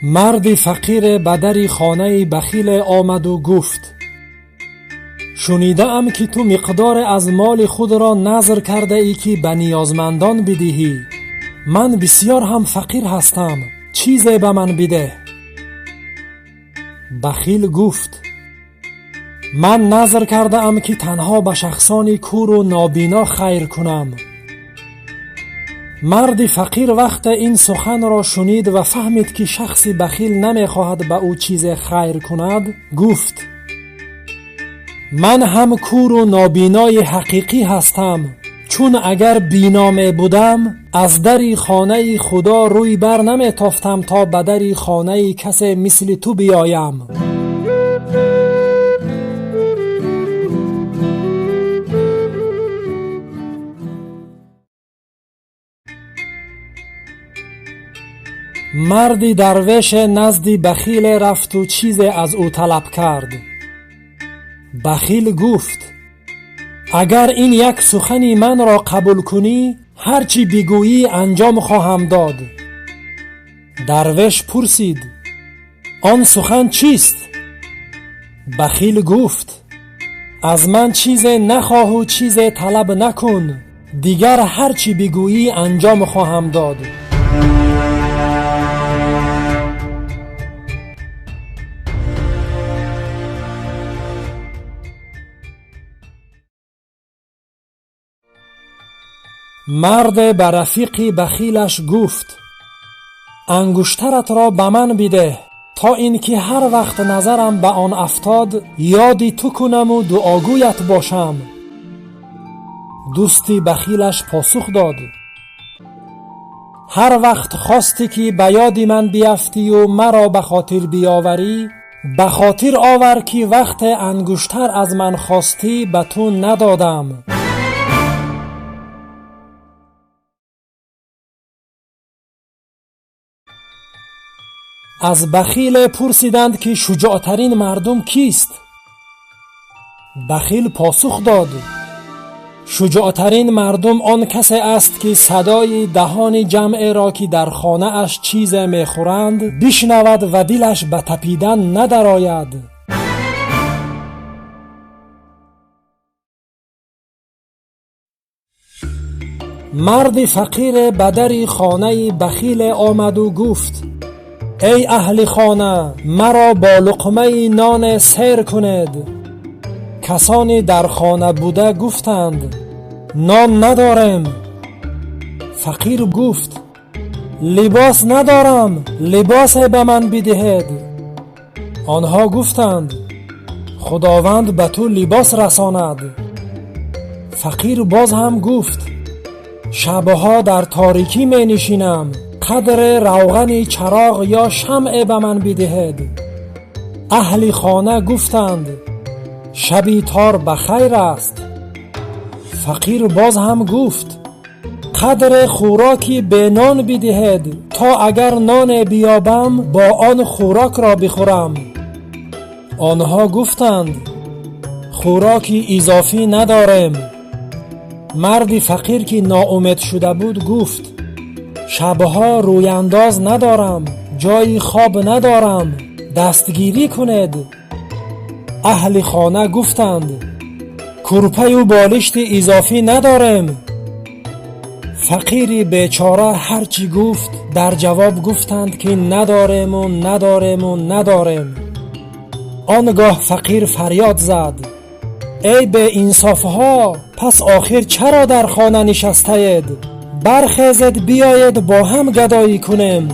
Марди фақире ба дари хонаи бахиле омаду гуфт: шунидаам, ки ту миқдоре аз моли худро назр кардаӣ, ки ба ниёзмандон бидиҳӣ. Ман бисьёр ҳам фақир ҳастам, чизе ба ман бидеҳ. Бахил гуфт: ман назр кардаам, ки танҳо ба шахсони куру нобино хайр кунам. Марди фақир вақте ин суханро шунид ва фаҳмид, ки шахси бахил намехоҳад ба ӯ чизе хайр кунад, гуфт: ман ҳам куру нобинои ҳақиқӣ ҳастам, чун агар бино мебудам, аз дари хонаи Худо рӯй бар наметофтам, то ба дари хонаи касе мисли ту биёям. Марди дарвеше назди бахиле рафту чизе аз ӯ талаб кард. Бахил гуфт: агар ин як сухани манро қабул кунӣ, ҳар чӣ бигӯӣ анҷом хоҳам дод. Дарвеш пурсид: он сухан чист? Бахил гуфт: аз ман чизе нахоҳу чизе талаб накун, дигар ҳар чӣ бигӯӣ анҷом хоҳам дод. Марде ба рафиқи бахилаш гуфт: ангуштаратро ба ман бидеҳ, то ин ки ҳар вақт назарам ба он афтод, ёди ту кунаму дуогӯят бошам. Дӯсти бахилаш посух дод: ҳар вақт хостӣ, ки ба ёди ман биафтию маро ба хотир биёварӣ, ба хотир овар, ки вақте ангуштар аз ман хостӣ, ба ту надодам. Аз бахиле пурсиданд, ки шуҷоътарин мардум кист? Бахил посух дод: шуҷоътарин мардум он касе аст, ки садои даҳони ҷамъеро, ки дар хонааш чизе мехӯранд, бишнавад ва дилаш ба тапидан надарояд. Марди фақире ба дари хонаи бахиле омаду гуфт: эй аҳли хона, маро бо луқмаи ноне сер кунед. Касони дар хона буда гуфтанд: нон надорем. Фақир гуфт: либос надорам, либосе ба ман бидиҳед. Онҳо гуфтанд: Худованд ба ту либос расонад. Фақир боз ҳам гуфт: шабҳо дар торикӣ менишинам, қадре равғани чароғ ё шамъе ба ман бидиҳед. Аҳли хона гуфтанд: шаби тор ба хайр аст. Фақир боз ҳам гуфт: қадре хӯроки бенон бидиҳед, то агар ноне биёбам, бо он хӯрокро бихӯрам. Онҳо гуфтанд: хӯроки изофӣ надорем. Марди фақир, ки ноумед шуда буд, гуфт: шабҳо рӯяндоз надорам, ҷойи хоб надорам, дастгирӣ кунед. Аҳли хона гуфтанд: курпаю болишти изофӣ надорем. Фақири бечора ҳар чӣ гуфт, дар ҷавоб гуфтанд, ки надорему надорему надорем. Он гоҳ фақир фарёд зад: эй беинсофҳо, пас охир чаро дар хона нишастаед? Бархезед, биёед, бо ҳам гадоӣ кунем.